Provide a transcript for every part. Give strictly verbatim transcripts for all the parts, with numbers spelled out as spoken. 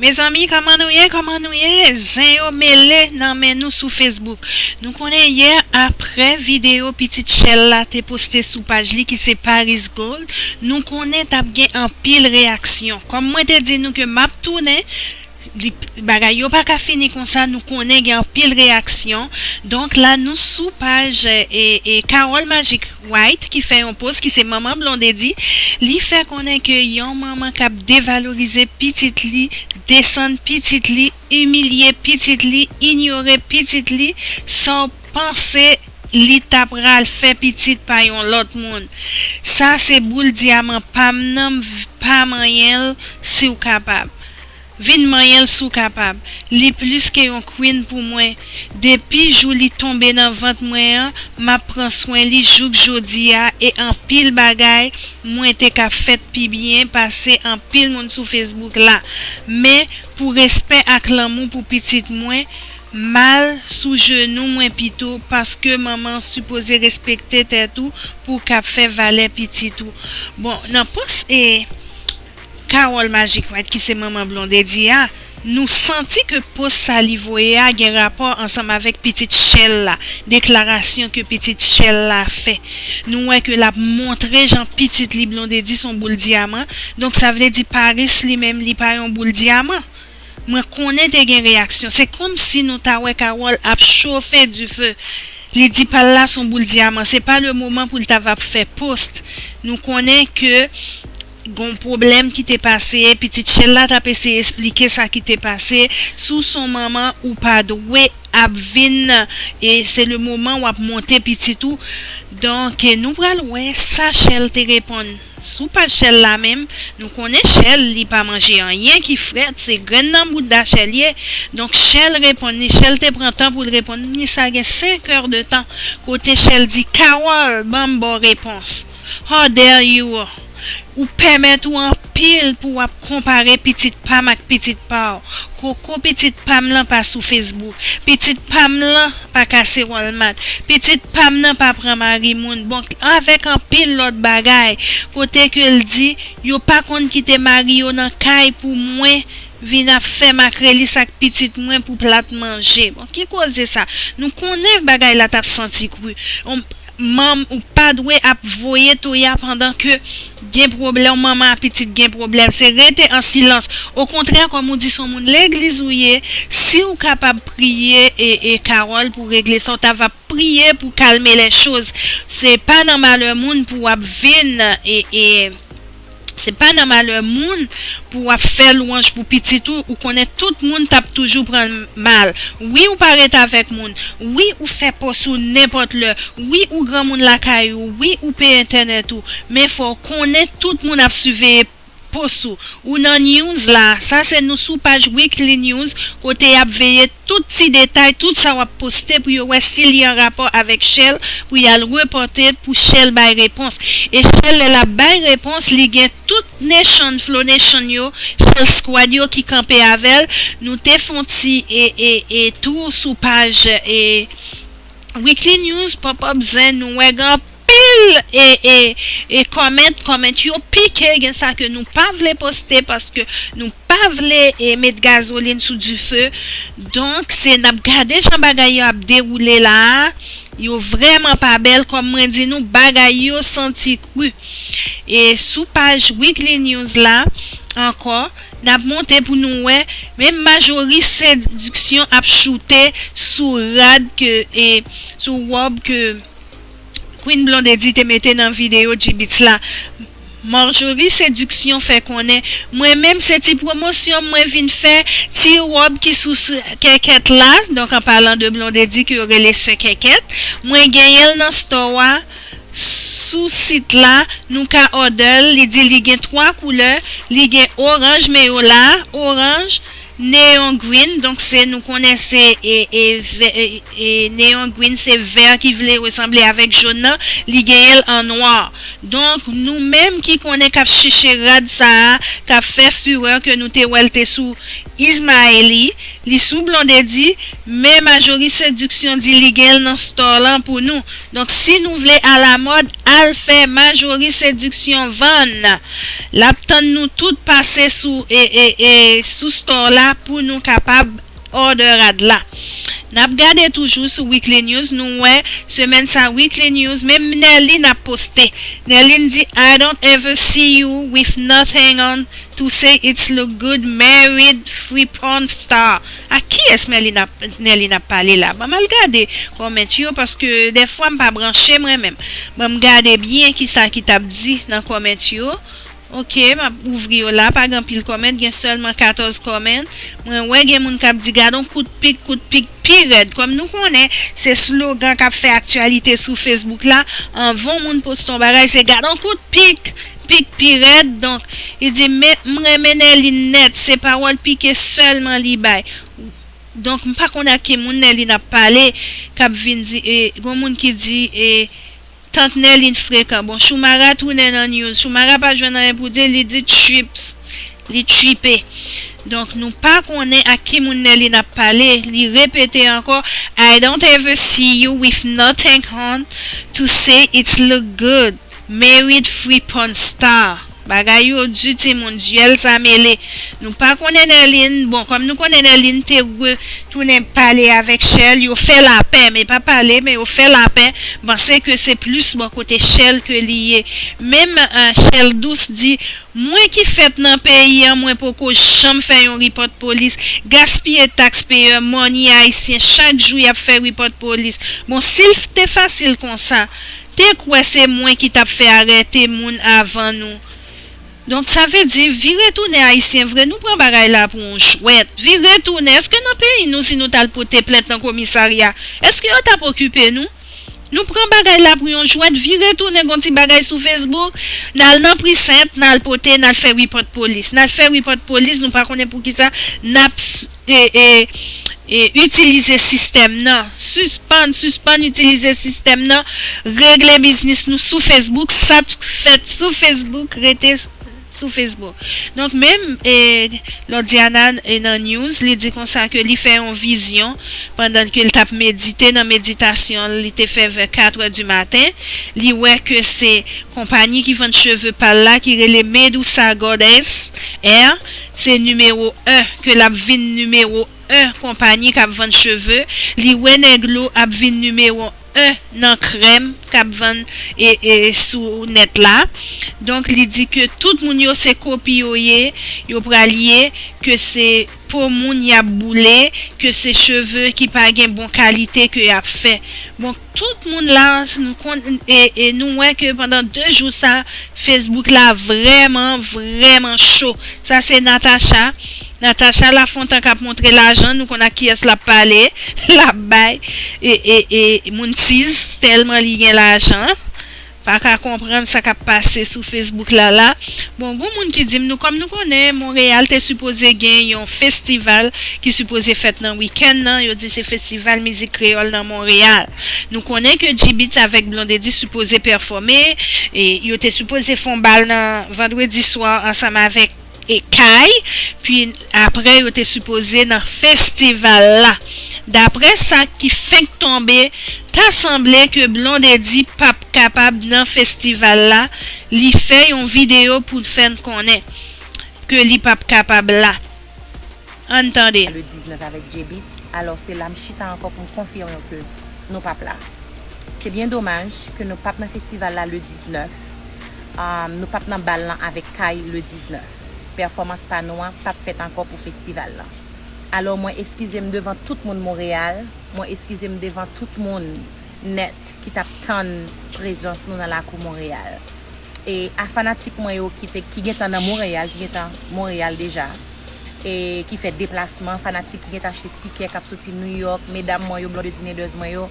Mezanmi, kòman nou ye? Kòman nou ye? Zen yo mele nan men nou sou Facebook. Nou konnen yè, apre videyo pitit Shell la te poste sou paj li ki se Paris Gold, nou konnen t ap gen anpil reyaksyon. Kòm mwen te di nou ke m ap tounen, li, bagay yo pa ka fini konsa, nou konnen gen anpil reyaksyon. Donk la, nou sou paj e, e Carole Magic White ki fè yon post ki se manman Blondedy. Li fè konnen ke yon manman k ap devalorize pitit li, desann pitit li, imilye pitit li, inyore pitit li, sa w panse li ta pral fè pitit pa yon lòt moun? Sa se boul dyaman pa m nan, m v- pa manyen l si w kapab. Vin manyen l si w kapab. Li plis ke yon queen pou mwen. Depi jou li tonbe nan vant mwen an, m ap pran swen li jouk jodi a e anpil bagay mwen te ka fèt pi byen pase anpil moun sou Facebook la. Men pou respè ak lanmou pou pitit mwen, m al sou jenou mwen pito paske manman sipoze respekte tèt ou pou w kab fè valè pitit ou. Bon, nan post e Carole Magic White ki se manman Blondedy a, nou santi ke post sa li voye a gen rapò ansanm avèk pitit Shell la, deklarasyon ke pitit Shell la fè. Nou wè ke l ap montre jan pitit li Blondedy se yon boul dyaman, donk sa vle di Paris li menm li pa yon boul dyaman. Mwen konnen te gen reyaksyon, se kòmsi nou ta wè Carole ap chofe dife. Li di pa l la se yon boul dyaman, se pa le moman pou l ta va ap fè post. Nou konnen ke gon pwoblèm ki te pase, pitit Shell la t ap eseye esplike sa ki te pase. Si w se yon manman, ou pa dwe ap vin, e se le moman w ap monte pitit ou. Donk nou pral wè sa Shell te reponn sou paj Shell la menm. Nou konnen Shell li pa manje anyen ki frèt, se grenn nan bounda Shell ye. Donk Shell reponn li, Shell te pran tan pou l reponn li, sa gen senk è de tan. Kote Shell di, Carole, ban m ba w repons. How dare you? Ou pèmèt ou anpil pou w ap konpare pitit pa m ak pitit pa w. Koko pitit pa m lan pa sou Facebook. Pitit pa m lan pa kase Walmart. Pitit pa m nan pa pran mari moun. Bon, avèk anpil lòt bagay. Kote ke l di, yo pa konn kite mari yo nan kay pou mwen vin ap fè makrelis ak pitit mwen pou plat manje. Bon, ki koze sa? Nou konnen bagay la t ap santi kri. On, manm ou pa dwe ap voye toya pandan ke gen pwoblèm, manman a pitit gen pwoblèm. Se rete an silans. Okontrè, kòm ou di se yon moun legliz ou ye, si w kapab priye e, e Carole pou regle sa, w ta va priye pou kalme lè choz. Se pa nan malè moun pou w ap vin e, e se pa nan malè moun pou w ap fè lwanj pou pitit ou, ou konnen tout moun t ap toujou pran l mal. Wi, ou pa ret avèk moun. Wi, ou fè pòs ou nenpòt lè. Wi, ou granmoun lakay ou. Wi, ou peye entènèt ou. Men fò w konnen tout moun ap siveye pòs ou. Ou nan news la. Sa se nou sou paj Weekly News kote y ap veye tout ti detay, tout sa w ap poste pou yo wè si li an rapò avèk Shell, pou y al repòte pou Shell bay repons. E Shell lè l ap bay repons, li gen tout Nation, Flow Nation yo, Shell Squad yo ki kanpe avè l. Nou te fè yon ti e, e, e tou sou paj e, Weekly News, Pop Up Zen, nou wè gen anpil e, e, e comment, comment yo pike, gen sa ke nou pa vle poste paske nou pa vle e, met gazolin sou dife. Donk, se n ap gade jan bagay yo ap dewoule la a. Yo vrèman pa bèl, kòm mwen di nou, bagay yo santi kri. E sou paj Weekly News la, ankò, n ap monte pou nou wè, men Marjorie Séduction ap choute sou rad ke, e, sou wòb ke Queen Blondedy te mete nan videyo G-Beatz la. Marjorie Séduction fè konnen, mwen menm se ti pwomosyon mwen vin fè, ti wòb ki sou s- kèkèt la, donk an palan de Blondedy ke yo rele sè kèkèt, mwen genyen l nan store a, sou sit la, nou ka order l, li di li gen twa koulè, li gen oranj, men yo la, oranj, neon green, donk se, nou konnen se e, e, vè- e, e neon green, se vè ki vle resanble avèk jòn nan, li genyen l an nwa. Donk nou menm ki konnen k ap chèche rad sa a, k ap fè furè ke nou te wè l te sou Ismaëly, li sou Blondedy, men Majori Séduction di li gen l nan store lan pou nou. Donk, si nou vle alamòd, al fè Majori Séduction vann. L ap tann nou tout pase sou, e, e, e, sou store la pou nou kapab order rad la. N ap gade toujou sou Weekly News, nou wè semèn sa Weekly News, menm Nerline ap poste. Nerline di, "I don't ever see you with nothing on to say it's look good, married, free porn star." A kiyès Nerline ap, Nerline ap pale la? Ban m al gade comment yo, paske dèfwa m pa branche mwen menm. Ban m gade byen kisa ki t ap di nan comment yo. Ok, m ap ouvri yo la, pa gen anpil comment, gen sèlman katòz comment. Mwen wè gen moun k ap di, "Gad on kout pik, kout pik pi rèd." Kòm nou konnen, se slogan k ap fè aktyalite sou Facebook la. Anvan moun poste yon bagay, se, "Gad on kout pik, pik pi rèd." Donk, li di, "Men, m renmen Nerline nèt, se pawòl pike sèlman li bay." Donk, m pa konn ak ki moun Nerline ap pale, k ap vin di, e, gon moun ki di, e, Tant Nerline frekan. Bon, Choumara tounen nan news. Choumara pa jwenn anyen pou di, li di chips. Li chipe. Donk, nou pa konnen ak ki moun Nerline ap pale. Li repete ankò, "I don't ever see you with nothing on to say it's look good. Married, free porn star." Bagay yo di, timoun, dyèl sa mele. Nou pa konnen Nerline. Bon, kòm nou konnen Nerline te retounen pale avèk Shell, yo fè lapè, men pa pale, men yo fè lapè. M panse ke se plis bò kote Shell ke li ye. Menm, eh, Shell Douce di, "Mwen ki fèt nan peyi an, mwen poko janm fè yon report polis, gaspiye taxpayer money ayisyen, chak jou y ap fè report polis." Bon, si l te fasil konsa, te kwè se mwen ki t ap fè arete moun avan nou. Donk, sa vle di, vire tounen ayisyen vre, nou pran bagay la pou yon jwèt. Vire tounen, èske nan peyi nou, si nou t al pote plent nan komisarya, èske yo t ap okipe nou? Nou pran bagay la pou yon jwèt, vire tounen gon ti bagay sou Facebook, n al nan prisent, n al pote, n al fè report polis. N al fè report polis, nou pa konnen poukisa n ap s-, e, e, e, itilize sistèm nan. Sispann, sispann itilize sistèm nan. Regle biznis nou sou Facebook. Sa k fèt sou Facebook, rete sou Facebook. Donk, menm, e, Lordiana, e, nan news, li di konsa ke li fè yon vizyon pandan ke l t ap medite nan meditasyon li te fè vè kat è di maten. Li wè ke se konpayi ki vann cheve pa l la ki rele Medusa Goddess Hair, se nimewo en, ke l ap vin nimewo en konpayi k ap vann cheve. Li wè Negro ap vin nimewo en nan krèm k ap vann e, e sou nèt la. Donk, li di ke tout moun yo se kopi yo ye, yo pral ye, ke se po moun y ap boule, ke se cheve ki pa gen bon kalite ke y ap fè. Bon, tout moun la, nou konn, e, e nou wè ke pandan de jou sa, Facebook la vrèman, vrèman cho. Sa se Natacha. Natacha Lafontan k ap montre lajan. Nou konn ak kiyès l ap pale. L ap bay. E, e, e, moun tiz, tèlman li gen lajan. Pa ka konprann sa k ap pase sou Facebook la, la. Bon, gon moun ki di m, nou, kòm nou konnen, Monreyal te sipoze gen yon festival ki sipoze fèt nan wikenn nan. Yo di se festival mizik kreyòl nan Monreyal. Nou konnen ke G-Beatz avèk Blondedy sipoze pèfòme, e yo te sipoze fè yon bal nan vandredi swa ansanm avèk, e, Kay, pi apre yo te sipoze nan festival la. Daprè sa ki fenk tonbe, ta sanble ke Blondedy p ap kapab nan festival la, li fè yon videyo pou fè n konnen ke li p ap kapab la. Ann tande. Le diznèf avèk J-Beatz. Alò, se la m chita ankò pou m konfime w ke nou p ap la. Se byen domaj ke nou p ap nan festival la le diznèf. Um, nou p ap nan bal lan avèk Kay le diznèf. Pèfòmans pa nou an p ap fèt ankò pou festival lan. Alò, mwen eskize m devan tout moun Monreyal. Mwen eskize m devan tout moun nèt ki t ap tann prezans nou nan lakou Monreyal. E a fanatik mwen yo ki te, ki gentan nan Monreyal, ki gentan Monreyal deja, e ki fè deplasman, fanatik ki gentan achte tikè, k ap soti New York, medam mwen yo, Blondedy Naders mwen yo,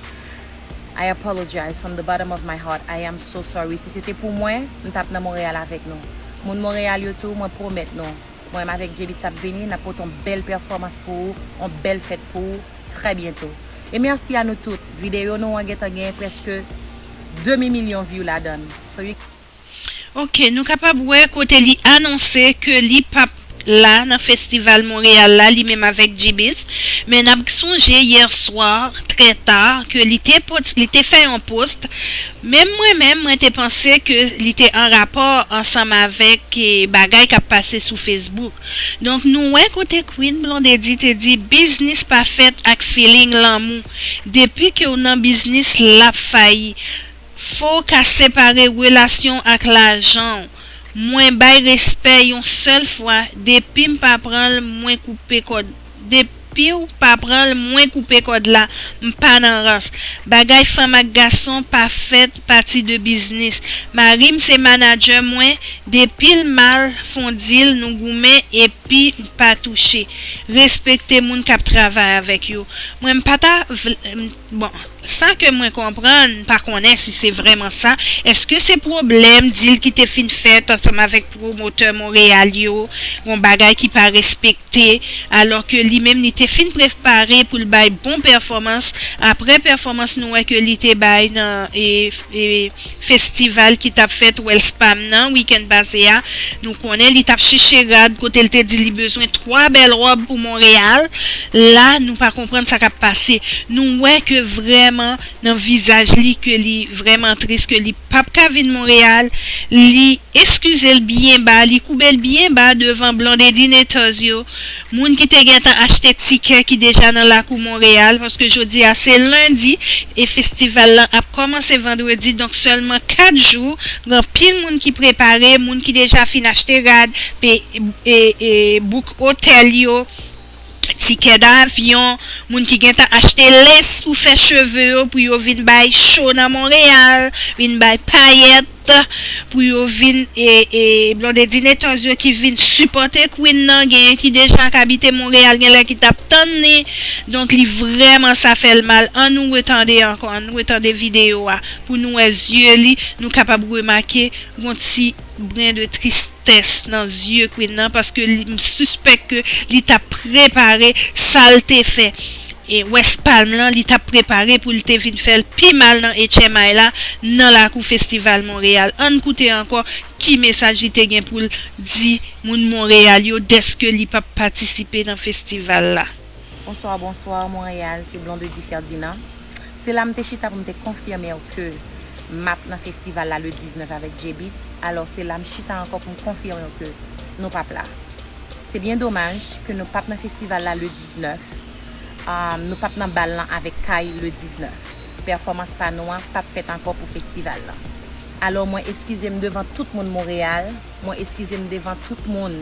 I apologize from the bottom of my heart. I am so sorry. Si se te pou mwen, m t ap nan Monreyal avèk nou. Moun Monreyal yo tou, mwen pwomèt nou, mwen menm avèk J-Beatz ap vini, n ap pote yon bèl pèfòmans pou ou, yon bèl fèt pou ou, trè byento. E mèsi a nou tout. Videyo nou an gentan gen prèske demi milyon view ladan l. So, you Ok, nou kapab wè kote li anonse ke li p ap la nan festival Monreyal la, li menm avèk G-Beatz. Men n ap sonje yè swa, trè ta, ke li te post, li te fè yon post. Menm mwen menm, mwen te panse ke li te an rapò ansanm avèk, eh, bagay k ap pase sou Facebook. Donk, nou wè kote Queen Blondedy te di, "Biznis pa fèt ak feeling lanmou. Depi ke w nan biznis, l ap fayi." Fò w ka separe relasyon ak lajan w. Mwen bay respè yon sèl fwa, depi m pa pran l, mwen koupe kòd. Depi w pa pran l, mwen koupe kòd la. M pa nan rans. Bagay fanm ak gason pa fèt pati de biznis. Mari m se manadjè mwen, depi l mal, fon dil, nou goumen, epi m pa touche. Respekte moun k ap travay avèk yo. Mwen m pa ta vle, m, bon, sa ke mwen konprann, m pa konnen si se vrèman sa. Èske se pwoblèm dil ki te fin fèt ansanm avèk pwomotè Monreyal yo, yon bagay ki pa respekte, alò ke li menm li te fin prepare pou l bay bon pèfòmans. Apre pèfòmans nou wè ke li te bay nan, e, e, festival ki t ap fèt Wells Palm nan, wikenn pase a, nou konnen li t ap chèche rad kote l te di li bezwen twa bèl wòb pou Monreyal. La, nou pa konprann sa k ap pase. Nou wè ke vrèman nan vizaj li ke li vrèman tris, ke li p ap ka vin Monreyal. Li eskize l byen ba, li koube l byen ba devan Blondedy Nators yo, moun ki te gentan achte tikè ki deja nan lakou Monreyal, paske jodi a se lendi e festival lan ap kòmanse vandredi, donk sèlman kat jou, gen anpil moun ki prepare, moun ki deja fin achte rad, pe, e, e, book otèl yo, tikè davyon, moun ki gentan achte lens pou fè cheve yo, pou yo vin bay cho nan Monreyal, vin bay payèt, pou yo vin, e, e, Blondedy Nators yo ki vin sipòte Queen nan, genyen ki deja k abite Monreyal, genlè ki t ap tann li. Donk, li vrèman sa fè l mal. Ann nou retande ankò, ann nou retande videyo a, pou nou wè zye li, nou kapab remake yon ti bren de tristès nan zye Queen nan, paske li, m sispèk ke li t ap prepare sa l te fè e West Palm lan, li t ap prepare pou l te vin fè l pi mal nan H M I la, nan lakou festival Monreyal. Ann koute ankò ki mesaj li te gen pou l di moun Monreyal yo dèske li p ap patisipe nan festival la. Bonswa, bonswa, Monreyal, se Blondedy Ferdinand. Se la m te chita pou m te konfime w ke m ap nan festival la le diznèf avèk J-Beatz. Alò, se la m chita ankò pou m konfime w ke nou p ap la. Se byen domaj ke nou p ap nan festival la le diznèf. Ah, nou p ap nan bal lan avèk Kay le diznèf. Pèfòmans pa nou an p ap fèt ankò pou festival lan. Alò, mwen eskize m devan tout moun Monreyal. Mwen eskize m devan tout moun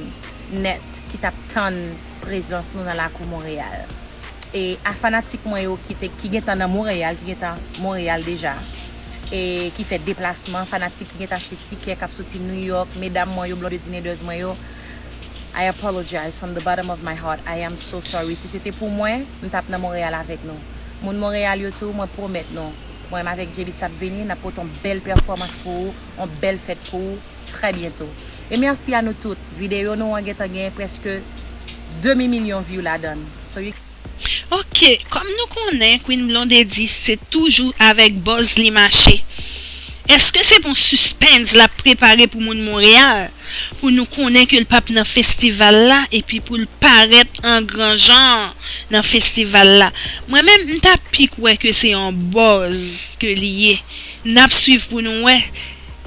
nèt ki t ap tann prezans nou nan lakou Monreyal. E a fanatik mwen yo ki te, ki gentan nan Monreyal, ki gentan Monreyal deja, e ki fè deplasman, fanatik ki gentan achte tikè, k ap soti New York, medam mwen yo, Blondedy Nators mwen yo, I apologize from the bottom of my heart. I am so sorry. Si se te pou mwen, m t ap nan Monreyal avèk nou. Moun Monreyal yo tou, mwen pwomèt nou, mwen menm avèk J-Beatz ap vini, n ap pote yon bèl pèfòmans pou ou, yon bèl fèt pou ou, trè byento. E mèsi a nou tout. Videyo nou an gentan gen prèske demi milyon view ladan l. So you Ok, kòm nou konnen Queen Blondedy se toujou avèk buzz li mache. Èske se pa yon suspens l ap prepare pou moun Monreyal? Pou nou konnen ke l p ap nan festival la, epi pou l parèt an gran jan nan festival la. Mwen menm, m ta pi kwè ke se yon buzz ke li ye. N ap swiv pou nou wè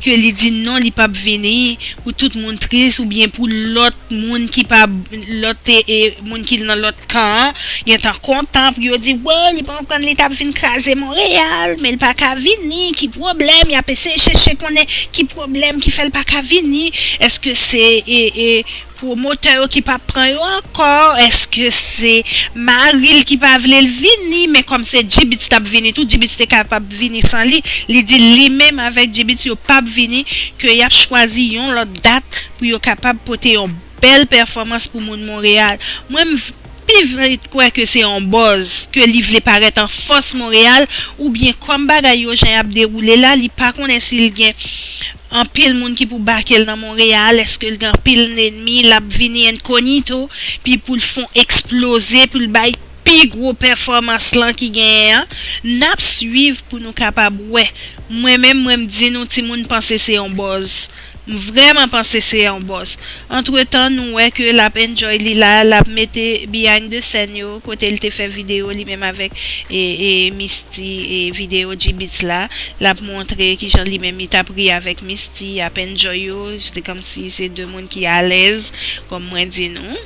ke li di non, li p ap vini, pou tout moun tris, oubyen pou lòt moun ki pa, lòt, e, e, moun ki nan lòt kan an, gentan kontan pou yo di, "Wow, li pa konprann li t ap vin kraze Monreyal, men li pa ka vini, ki pwoblèm?" Y ap eseye chèche konnen ki pwoblèm ki fè l pa ka vini. Èske se, e, e, pwomotè yo ki p ap pran yo ankò? Èske se mari l ki pa vle l vini? Men kòm se G-Beatz t ap vini tou, G-Beatz te kapab vini san li. Li di li menm avèk G-Beatz yo p ap vini, ke y ap chwazi yon lòt dat pou yo kapab pote yon bèl pèfòmans pou moun Monreyal. Mwen, m v-, pi vit kwè ke se yon buzz, ke li vle parèt an fòs Monreyal, oubyen kòm bagay yo jan y ap dewoule la, li pa konnen si l gen anpil moun ki pou bake l nan Monreyal, èske l gen anpil nènmi, l ap vini enkognito, pi pou l fè yon eksploze, pou l bay pi gwo pèfòmans lan ki genyen an. N ap swiv pou nou kapab wè. Mwen menm, mwen m di nou, timoun panse se yon buzz. M vrèman panse se yon bòs. Antretan, nou wè ke l ap enjoy li la, l ap mete behind the scene yo, kote l te fè videyo li menm avèk e, e Misty, e videyo G-Beatz la. L ap montre kijan li menm li t ap ri avèk Misty, ap enjoy yo. Se kòmsi se de moun ki alèz, kòm mwen di nou.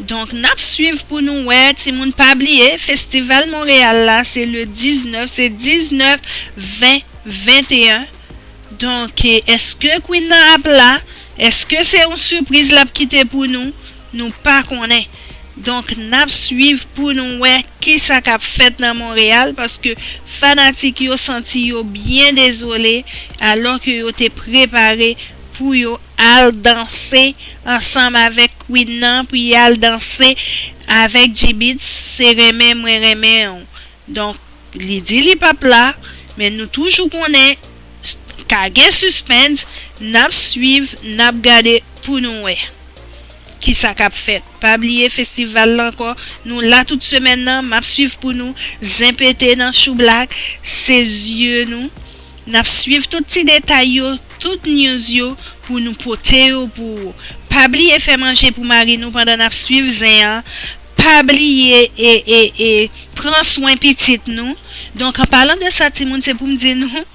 Donk, n ap swiv pou nou wè, timoun, pa bliye, Festival Montréal la, se le diznèf, se diznèf, ven, venteyen. Donk, èske Queen nan ap la? Èske se yon sipriz l ap kite pou nou? Nou pa konnen. Donk, n ap swiv pou nou wè kisa k ap fèt nan Monreyal, paske fanatik yo santi yo byen dezole, alò ke yo te prepare pou yo al danse ansanm avèk Queen nan, pou y al danse avèk G-Beatz, se renmen mwen renmen w. Donk, li di li p ap la, men nou toujou konnen, s- ka gen sispens, n ap swiv, n ap gade pou nou wè kisa k ap fèt. Pa bliye festival la ankò, nou la tout semèn nan, m ap swiv pou nou, Zen Pete nan Choublak, se zye nou. N ap swiv tout ti detay yo, tout news yo, pou nou pote yo pou ou. Pa bliye fè manje pou mari nou pandan n ap swiv zen an. Pa bliye e, e, e, pran swen pitit nou. Donk, an palan de sa, timoun, se pou m di nou,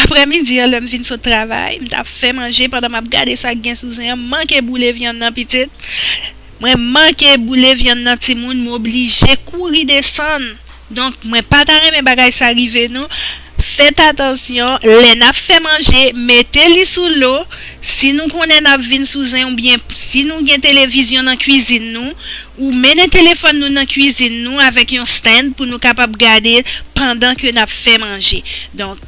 aprèmidi an, lè m vin sot travay, m t ap fè manje pandan m ap gade sa k gen sou zen an. M manke boule vyann nan, pitit. Mwen manke boule vyann nan, timoun, m oblije kouri desann. Donk, mwen pa ta renmen bagay sa rive nou. Fèt atansyon, lè n ap fè manje, mete li sou lo. Si nou konnen n ap vin sou zen oubyen si nou gen televizyon nan kwizin nou, ou mennen telefòn nou nan kwizin nou avèk yon stand pou nou kapab gade pandan ke n ap fè manje. Donk,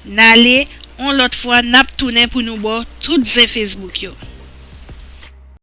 n ale, yon lòt fwa, n ap tounen pou nou ba w tout zen Facebook yo.